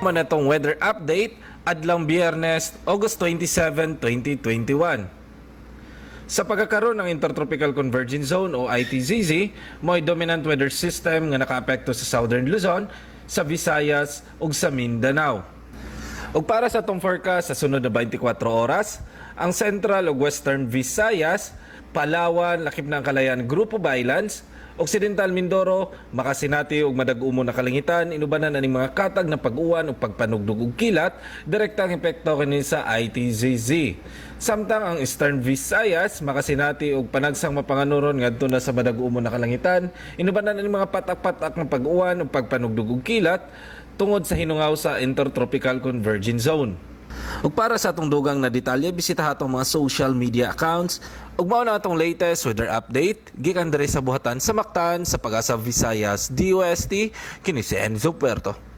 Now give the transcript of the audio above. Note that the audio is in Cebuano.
Mao na atong weather update adlawng Biyernes, August 27, 2021. Sa pagkakaroon ng Intertropical Convergence Zone o ITCZ, mo'y dominant weather system nga nakaapekto sa Southern Luzon, sa Visayas ug sa Mindanao. Ug para sa atong forecast sa sunod na 24 oras, ang Central ug Western Visayas, Palawan, lakip na ang Kalayaan Group of Islands, Occidental Mindoro, makasinati og madag-umo na kalangitan, inubanan aning mga katag na pag-uwan ug pagpanugdog og kilat, direkta ang epekto kini sa ITCZ. Samtang ang Eastern Visayas, makasinati og panagsang mapanganuron ngadto na sa madag-umo na kalangitan, inubanan aning mga patak-patak na pag-uwan ug pagpanugdog og kilat tungod sa hinungaw sa Intertropical Convergence Zone. Ug para sa atong dugang na detalye, bisita atong mga social media accounts ug mao na atong latest weather update gikan diri sa buhatan sa Mactan sa Pag-asa Visayas DOST. Kini si Enzo Puerto.